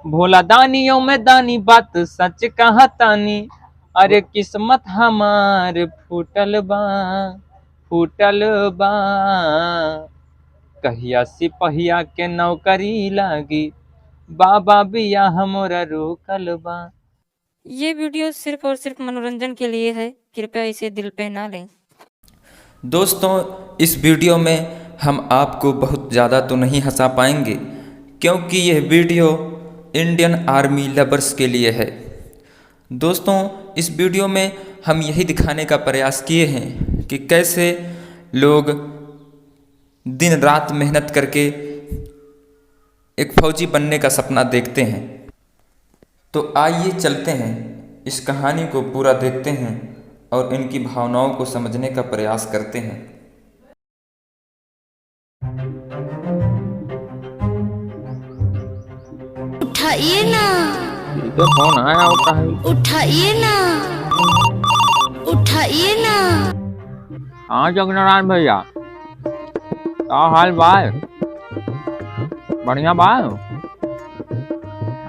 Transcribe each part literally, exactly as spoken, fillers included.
भोला दानियों में दानी, बात सच कहा तानी। अरे किस्मत हमार फूटल बा, फूटल बा। कहिया सिपहिया के नौकरी लागी, बाबा बियाह मोरा रुकल बा। ये वीडियो सिर्फ और सिर्फ मनोरंजन के लिए है, कृपया इसे दिल पे ना लें। दोस्तों, इस वीडियो में हम आपको बहुत ज़्यादा तो नहीं हंसा पाएंगे, क्योंकि यह वीडियो इंडियन आर्मी लवर्स के लिए है। दोस्तों, इस वीडियो में हम यही दिखाने का प्रयास किए हैं कि कैसे लोग दिन रात मेहनत करके एक फौजी बनने का सपना देखते हैं। तो आइए चलते हैं, इस कहानी को पूरा देखते हैं और इनकी भावनाओं को समझने का प्रयास करते हैं। उठाइए ना। ये तो फोन आया होता है। उठाइए ना, उठाइए ना। हाँ जगनारायण भैया, का हाल बा? बढ़िया बा?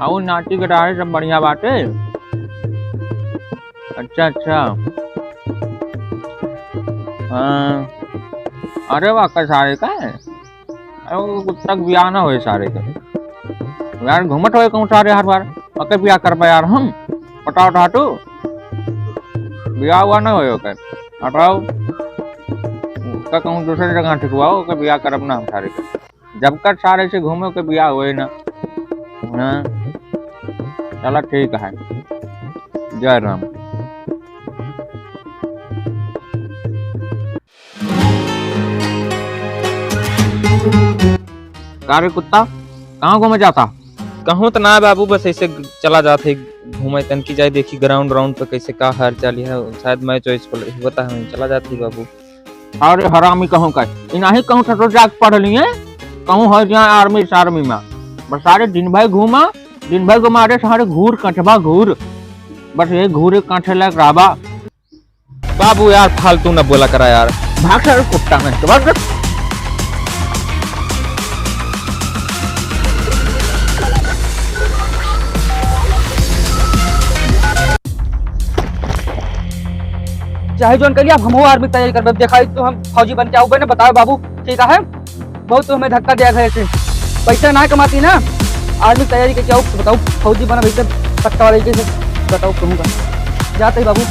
अउर नाती के डारे सब बढ़िया बाटे? अच्छा, अच्छा। हाँ। अरे वाह, का सारे का है? अरे वो कुत्ता के बियाह ना होए सारे के। यार घूमत होए कहूँ सारे हर बार। ओके बियाह करबा यार हम। पटाओ ठाटू। बियाह हुआ ना होए ओके। हटाओ। का कहूँ दूसरे जगह ठिकवाओ, ओके बियाह करब ना हम सारे के। जब कर सारे से घूमे के बियाह होए ना। हाँ। चला ठीक है। जय राम। का रे कुत्ता, कहाँ घूमे जाता? कहूँ तो ना बाबू, बस ऐसे चला जात है घूमे, तनकी जाए देखी ground व्राउंड पे कैसे का हाल चाल है, शायद match वैच होता है, वहीं चला जात है बाबू। अरे हरामी कहूँ का, इनाही कहूँ ठठो जाके पढ़ लिए, कहूँ हो जाए आर्मी सार्मी में। बस सारे दिन भर घूमा, दिन भर घूमा, अरे सारे घूर कठबा घूर, बस ये घूरे काठे लायक रहबा। बाबू यार, फालतू न बोला करा यार। भाग सारे कुत्ता में, तो भाग। चाहे जौन करिए, अब हमहू आर्मी के तैयारी करबे। देखा, एक तो हम फौजी बन के आउबे ने, बताओ बाबू, ठीक है? बहुत तो हमें धक्का दिया घर से, पैसा ना कमाती ना, आर्मी की तैयारी करके आओ, बताओ, फौजी बना भैया, पक्का वाला, कैसे बताओ, कहूँगा, जाते ही बाबू।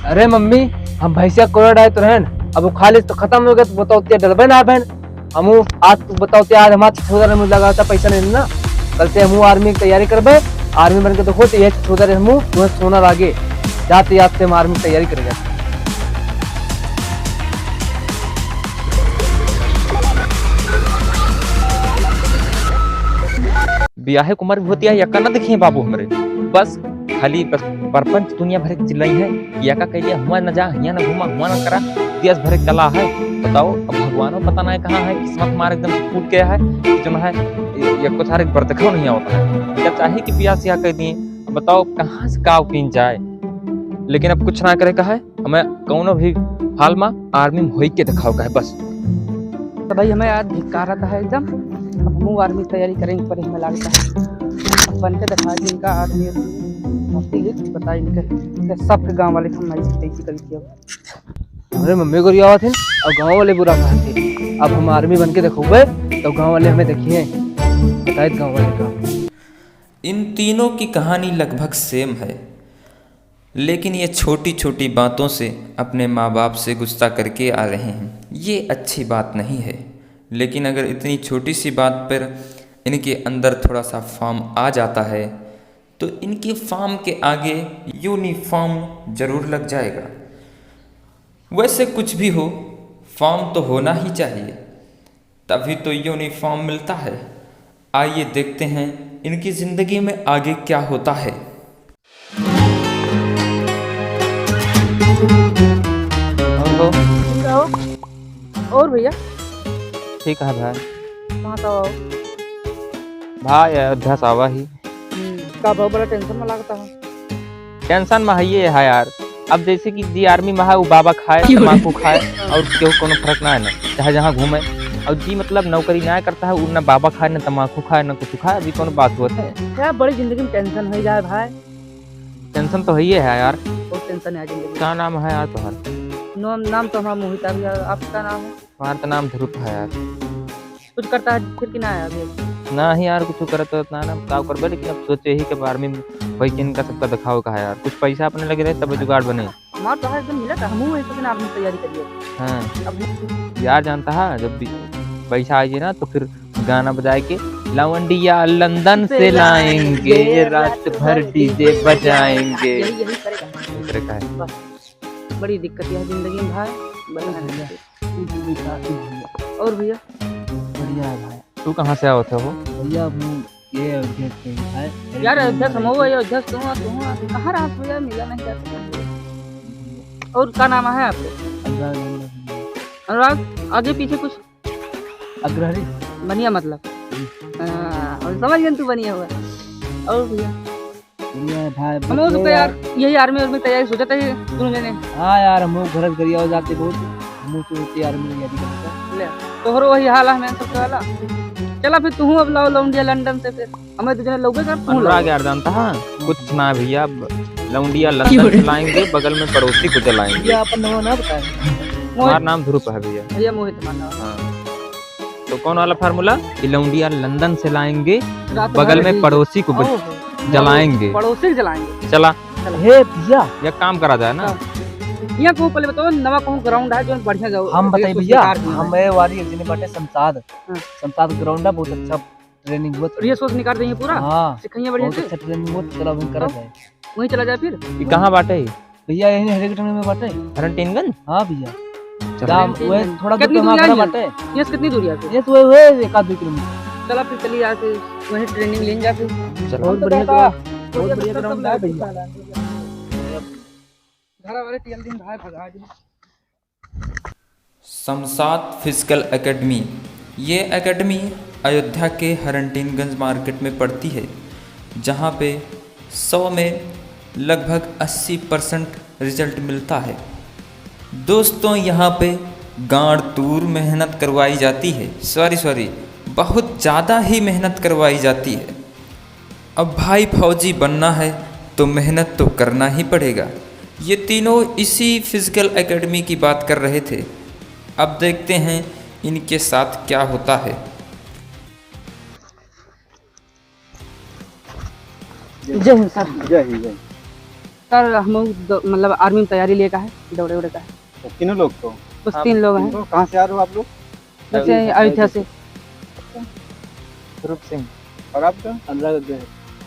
अरे मम्मी, हम भैंसिया कोड़ा डाले तो रहन, अब वो खा ले तो खत्म हो गया, तो बताओ, ते डलबे ना बहन। हमू आज तू बताओ, ते आज हमार छछोदर में लगा था, पैसा नहीं ना। कल से हमू आर्मी की तैयारी करबे, आर्मी बन के देखो, तो ये छछोदर हमू तुम्हें सोना लागे। जाते आज से हम आर्मी की तैयारी करेंगे। बियाहे के उम्र भी होती है, यक्का ना देखिए बाबू हमरे। बस खाली बस परपंच दुनिया भर के चिल्लाई है कि यक्का कह दिया, हुआ न जा, हियाँ न घूमा, हुआ न करा, देश भर के कला है। बताओ, अब भगवानो पता नहीं कहाँ है, किस्मत मार एकदम से फूट गया है कि जो है, ये, ये कुछ हर एक बरतखो नहीं होता है। क्या चाहे कि बियाह सियाह कह दिए, अब बताओ कहाँ से काव कीन जाए, लेकिन अब कुछ ना करे का है। हमें कौनो भी हाल में आर्मी में होई के दिखाओ का है बस। तो भाई हमें यार धिक्कारत है एकदम, अब हमहू आर्मी की तैयारी करेंगे पर हमें लगता है बन के दिखा जिनका आर्मी भर्ती है, बता इनके, इनके सबके गाँव वाले हम ऐसी तैसी करी थी। अब हमरे मम्मी को रियावत है और गाँव वाले बुरा कहते हैं। अब हम आर्मी बन के देखोगे तो गाँव वाले हमें देखिए, बताए गाँव वाले का। इन तीनों की कहानी लगभग सेम है, लेकिन ये छोटी-छोटी बातों से अपने माँ-बाप से गुस्सा करके आ रहे हैं। ये अच्छी बात नहीं है, लेकिन अगर इतनी छोटी सी बात पर इनके अंदर थोड़ा सा फॉर्म आ जाता है, तो इनके फॉर्म के आगे यूनिफॉर्म जरूर लग जाएगा। वैसे कुछ भी हो, फॉर्म तो होना ही चाहिए। तभी तो यूनिफॉर्म मिलता है। आइए देखते हैं इनकी जिंदगी में आगे क्या होता है। और हो? और भैया? ठीक है भाई। कहाँ से आओ? भाई, अयोध्या से आवा ही। हम्म, का बहुत बड़ा टेंशन में लगता है। टेंशन में है ये है यार, अब जैसे कि जी army में है, वो बाबा खाए, तमाकू खाए, और केहू कोनो फर्क ना है ना, चाहे जहाँ घूमे। और जी मतलब नौकरी ना करता है, वो ना बाबा खाए, ना तमाकू खाए, ना कुछ खाए, अभी कोनो बात होत है? क्या बड़ी जिंदगी में tension हो जाए भाई। Tension तो है ही है यार। बहुत tension है जिंदगी में। क्या नाम है यार तुम्हारा? नाम, नाम तो हमारा मोहित है भैया, आपका नाम है? हमारा तो नाम ध्रुव है यार। कुछ करता है फिर कि ना है अभी? ना ही यार, कुछ करत तो ना, ना, का करबे, लेकिन अब सोचे ही कि army में भाई किन का सबका दिखाओ का है यार, कुछ पैसा अपने लगे रहे तब जुगाड़ बने। हमार तो है एकदम मिला था, हमहू एक दिन army की तैयारी करिए। हाँ। अब यार जानता है, जब भी पैसा आइए ना तो फिर गाना बजाए के, "लौंडिया लंदन से लाएंगे, रात भर DJ बजाएंगे।" यही, यही करेगा। यही करेगा है। बस, बड़ी दिक्कत है जिंदगी में भाई, बड़ी दिक्कत है। और भैया? बढ़िया है भाई। तू कहाँ से आवत हो? भैया, हम ये अयोध्या से ही है। यार, अयोध्या से हम हो, अयोध्या से तू हो, तू हो, कहाँ रहत हो यार, मिला नहीं जाता। और का नाम है आपको? अनुराग। अनुराग, आगे पीछे कुछ? अग्रहरी। बढ़िया मतलब। हम्म। हाँ, हम समझ गए तू बढ़िया हुआ। और भैया? बढ़िया है भाई, हम लोग तो यार, यही army, army तैयारी सोचा था ये दोनों जने। हाँ यार, हम लोग घर गरिया हो जाते बहुत, हम लोग तो होते army तैयारी करते। ले, तोहरो वही हाल है, मैं सबसे वाला। चला फिर तू अब लाओ लौंडिया लंदन से, फिर हमें दो जने लौके कर, तू अनुराग लाओ। यार जानता है, कुछ ना भैया, ब-, लौंडिया लंदन से लाएंगे, बगल में पड़ोसी को जलाएंगे। ये अपन नाम ना बताए। हमारा नाम ध्रुव है भैया। भैया मोहित मानव। हाँ। तो कौन वाला formula? कि लौंडिया लंदन से लाएंगे, रात बगल भर में ही। पड़ोसी को बच-, ओहो। जलाएंगे। पड़ोसी को जलाएंगे। चला। चला। हे भैया। एक काम करा जाए ना। हाँ। यहाँ को पहले बताओ, नवा कौन ground है जो बढ़िया जाओ, हम बताइए resource भैया, निकाल दिए। हमें वाली एक जने बाटे शमशाद। हाँ। शमशाद ground है, बहुत अच्छा training हुआ था। Resource निकाल देंगे पूरा। हाँ। सिखाइए बढ़िया बहुत से। अच्छा training हुआ था, चला वहीं करा हाँ। जाए। वहीं चला जाए फिर। ये कहाँ बाटे? भैया, यही हरेक टंगन में बाटे। हरनटीनगंज? हाँ भैया। चलो। दाम हरनटीनगंज। वही थोड़ा दूर कितनी पे दूर हमारा है ये? बाटे। यहाँ से कितनी दूर है फिर? ये तो वही, वही एक आध दो किलोमीटर। चला फिर चलिए, यहाँ से वहीं training लेन जा फिर। चलो। बहुत बढ़िया, बहुत बढ़िया ground है भैया। घर वाले टियल दिन भाई भगा दिए। शमशाद Physical Academy। ये academy अयोध्या के हरनटीनगंज market में पड़ती है, जहाँ पे सौ में लगभग अस्सी percent result मिलता है। दोस्तों, यहाँ पे गांड़ तूर मेहनत करवाई जाती है, sorry, sorry, बहुत ज़्यादा ही मेहनत करवाई जाती है। अब भाई फौजी बनना है तो मेहनत तो करना ही पड़ेगा। ये तीनों इसी Physical Academy की बात कर रहे थे। अब देखते हैं इनके साथ क्या होता है। जय हिंद सर। जय हिंद, जय हिंद। सर, हम लोग दौ-, मतलब army में तैयारी लेका है, दौड़े उड़े का है। तो तीनों लोग को? बस आप तीन लोग हैं। तीनों कहाँ से आ रहे हो आप लोग? बस यही अयोध्या से। रूप सिंह। और आपका? अनुराग अग्रहरी।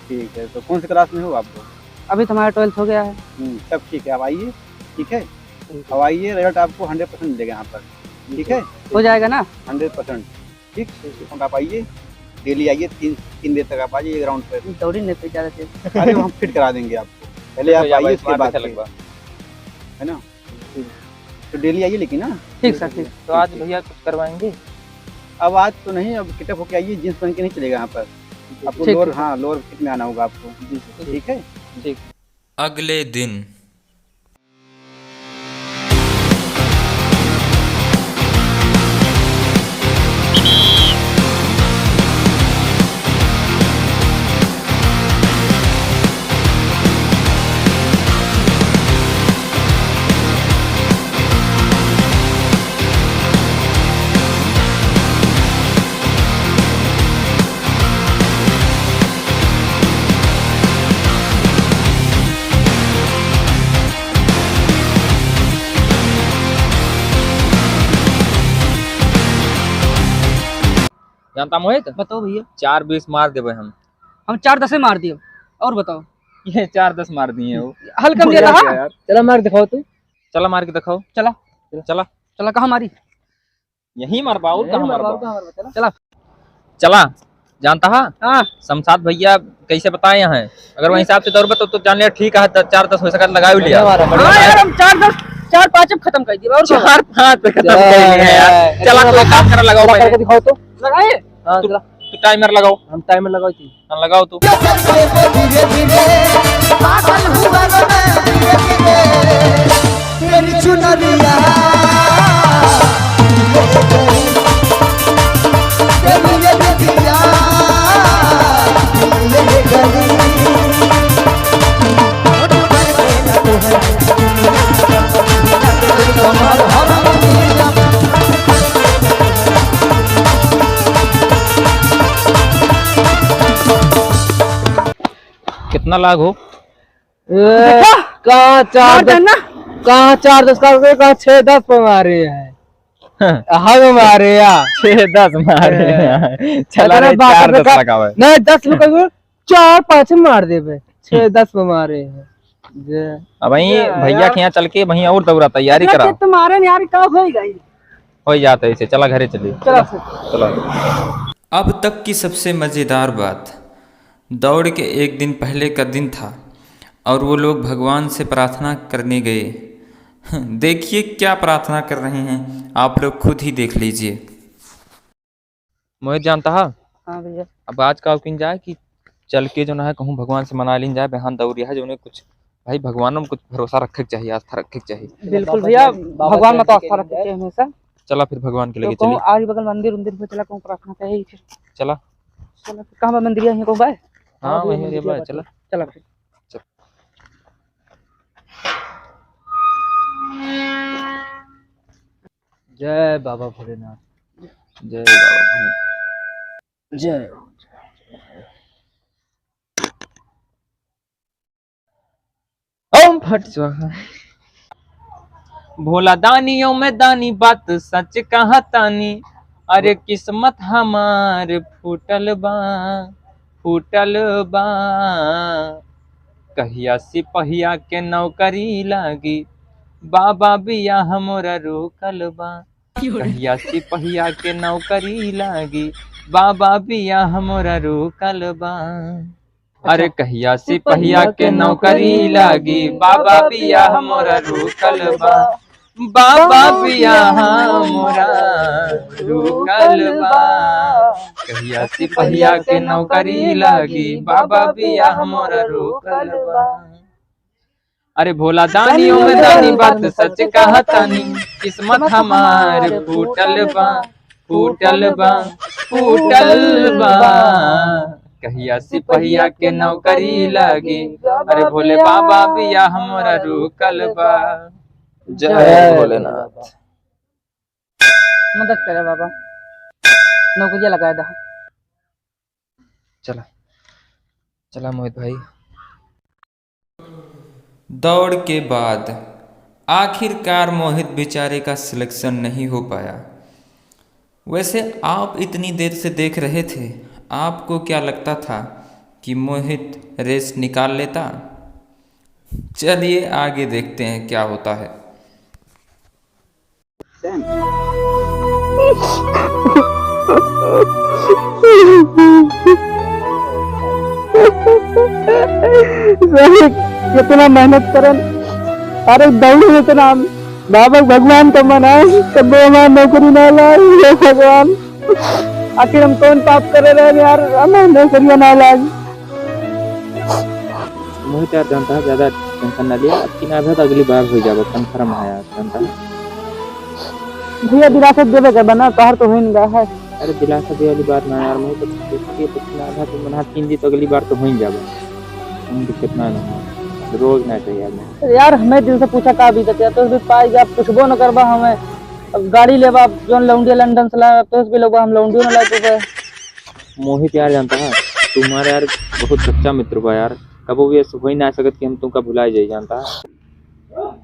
ठीक है, तो कौन से class में हो आप लोग? अभी तो हमारा twelfth हो गया है। हम्म, तब ठीक है, आप आइए, ठीक है? ठीक है। अब आइए, result आपको hundred percent मिलेगा यहाँ पर, ठीक है? हो जाएगा ना? Hundred percent। ठीक, तो आप आइए, daily आइए, तीन, तीन बजे तक आप आ जाइए ground पर। दौड़ी नहीं कोई ज़्यादा देर। अरे, हम fit करा देंगे आपको, पहले आप आइए, उसके बाद फिर। है ना? तो daily आइए लेकिन, हाँ? ठीक सर, ठीक। तो आज भैया कुछ करवाएंगे? अब आज तो नहीं, अब kitअप होके आइए, jeans पहन के नहीं चलेगा यहाँ पर। आपको ठीक, lower, ठीक। हाँ, lower fit में आना होगा आपको। जी सर। ठीक है? ठीक। अगले दिन। जानता मोहित? बताओ भैया। चार बीस मार देबे हम। हम चार दसे मार दिए। और बताओ। ये चार दस मार दिए हो। हल्का में बोला दिया क्या रहा? यार? चला मार दिखाओ तू। चला मार के दिखाओ। चला। चला। चला, कहाँ मारी? यहीं मारबा, और यहीं कहाँ मारबा, मारबा? और कहाँ मारबा? चला। चला। चला, जानता हा? हाँ। शमशाद भैया कैसे बताए हैं, अगर वही हिसाब से दौड़बा तो, तो जान लिया ठीक है, द-, चार दस हो सका लगा भी लिया। बढ़िया मारा, बढ़िया हाँ मारा। यार, हम चार दस, चार पाँच अब खत्म कर दिए, और क्या? चार पाँच पे खत्म कर दिए हैं यार। चला, चला, कोई काम करा, लगाओ चला पहले। करके दिखाओ तो। लगाए? हाँ, तू चला। तू timer लगाओ। हम timer लगाओ थी। हाँ, लगाओ तू। कितना लाग हो? ए, देखा? कहाँ चार मार दस, देना। कहाँ चार दस का, कहाँ छह दस पे मारे हैं। हाँ। हम मारे या। छह दस मारे ए। हैं। चला अरे रे, बाप रे, चार दस देखा? लगावे। नहीं, दस में कहीं चार पाँच मार देबे। छह दस पे मारे हैं। जे अब वहीं ये भैया यार। के यहाँ चल के वहीं और दौरा तैयारी इतना करा। तेज तो मारे न यार, का होई गई? हो जाता है इसे, चला घरे चली। चला फिर। चला। अब तक की सबसे मज़ेदार बात, दौड़ के एक दिन पहले का दिन था और वो लोग भगवान से प्रार्थना करने गए। देखिए क्या प्रार्थना कर रहे हैं, आप लोग खुद ही देख लीजिए। मोहित जानता है, हाँ भैया। अब आज का किन जाए कि चल के जो ना है कहूँ भगवान से मना लीन जाए, बिहान दौरिया है जो उन्हें कुछ, भाई भगवान में कुछ भरोसा रखे के चाहिए, आस्था रखे के चाहिए। बिल्कुल भैया, भगवान में तो आस्था रखे के चाहिए हमेशा। चला फिर भगवान के तो लगे कहूँ चली। आरी बगल मंदिर उंदिर पे चला, कहूँ प्रार्थना करे फिर। चला। चला फिर, कहाँ बा मंदिर? यहीं कहूँ बा? हाँ, हाँ भैया, वहीं मंदिर रे बा, बा, चला। चला फिर। चल। जय बाबा भोलेनाथ। जय बाबा भोलेनाथ। जय। ओम फट स्वाहा। भोला दानियों में दानी, बात सच कहा तानी। अरे किस्मत हमार फूटल बा, फूटल बा। कहिया सिपहिया के नौकरी लागी, बाबा बियाह मोरा रुकल बा। कहिया सिपहिया के नौकरी लागी, बाबा बियाह मोरा रुकल बा। अरे अच्छा। कहिया सिपहिया के नौकरी लागी, बाबा बियाह मोरा रुकल बा। बाबा बियाह मोरा रुकल बा। कहिया सिपहिया के नौकरी लागी, बाबा बियाह मोरा रुकल बा। अरे भोला दानियों में दानी, बात सच कहा तानी। किस्मत हमार फूटल बा, फूटल बा, फूटल बा। कहिया सिपहिया के नौकरी लागी, अरे भोले बाबा बियाह मोरा रुकल बा। जय भोलेनाथ। मदद करे बाबा, नौकरिया लगाए दा। चला, चला मोहित भाई। दौड़ के बाद आखिरकार मोहित बेचारे का selection नहीं हो पाया। वैसे आप इतनी देर से देख रहे थे, आपको क्या लगता था कि मोहित race निकाल लेता? चलिए आगे देखते हैं क्या होता है। साले, कितना मेहनत करन, अरे दौड़े में इतना हम बाबा भगवान का मनाए, तब हमार नौकरी ना लाए, हे भगवान, आखिर हम कौन पाप करे रहे यार, हमार नौकरिया ना लाए। मोहित यार, जानता है, ज्यादा tension ना लिया, अब की ना भे तो अगली बार हो जाबे, confirm है यार, जानता है। भैया, दिलासा देवे के बा ना, तोहर तो होइन गया है। अरे, दिलासा देवे वाली बात ना यार, मोहित, अब की ना भे तो मना कीन दी तो अगली बार तो होइन जाबे, कौन दिक्कत ना ना हो, रोज ना चाहिए यार। अरे यार, हमें दिल से पूछा का बीतत यार, तो भी पाई जा, पूछबो न करबा हमें। अब गाड़ी लेबा, जौन लौंडिया लंदन से लाए, तो भी लोग हम लौंडियो न लाए पाबे। मोहित यार, जानता है, तुम्हारा यार बहुत सच्चा मित्र बा यार, कबो भी ऐसा हो ही ना सकत कि हम तुमका भुला जाई, जानता है।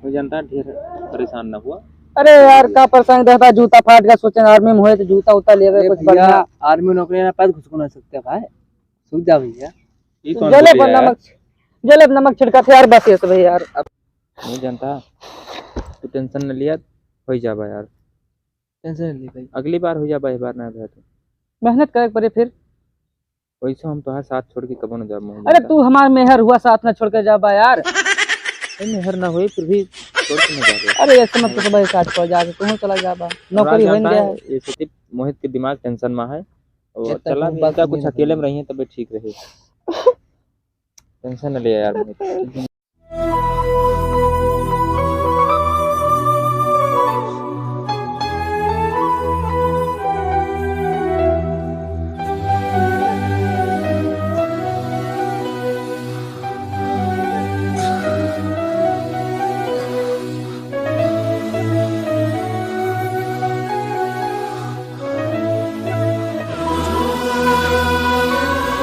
हो जानता है, ढेर परेशान ना हुआ। अरे यार, का परेशान रहता, जूता फाट गया, सोचे army में होए तो जूता उता लेवे अरे कुछ भैया, बढ़िया। Army नौकरी ना पाए घुसको ना सकते भाई, सूझ जा भैया। ये कौन जले बोलिया पर यार? नमक, जले पर नमक छिड़का थे यार, बस ये सब है यार। अब नहीं जानता, तू tension न लिया, हो जाबा यार। Tension न ली भाई। अगली बार हो जाबा, इस बार ना भे तो। मेहनत करे के पड़े फिर। वैसे हम तोहार साथ छोड़ के कबो न जाब मोहित अरे जानता। तू हमार मेहर हुआ, साथ ना छोड़ के जाबा यार। ए, मेहर ना होई, फिर भी छोड़ के न जाबे। अरे ऐसे मत तो भाई, साथ छोड़ जाबे, तू चला जाबा। नौकरी होइन गया है। ये सतीश मोहित के दिमाग tension में है। अब चला, इनका कुछ अकेले में रहिए तबे ठीक रही। टेंशन न लिया यार मोहित।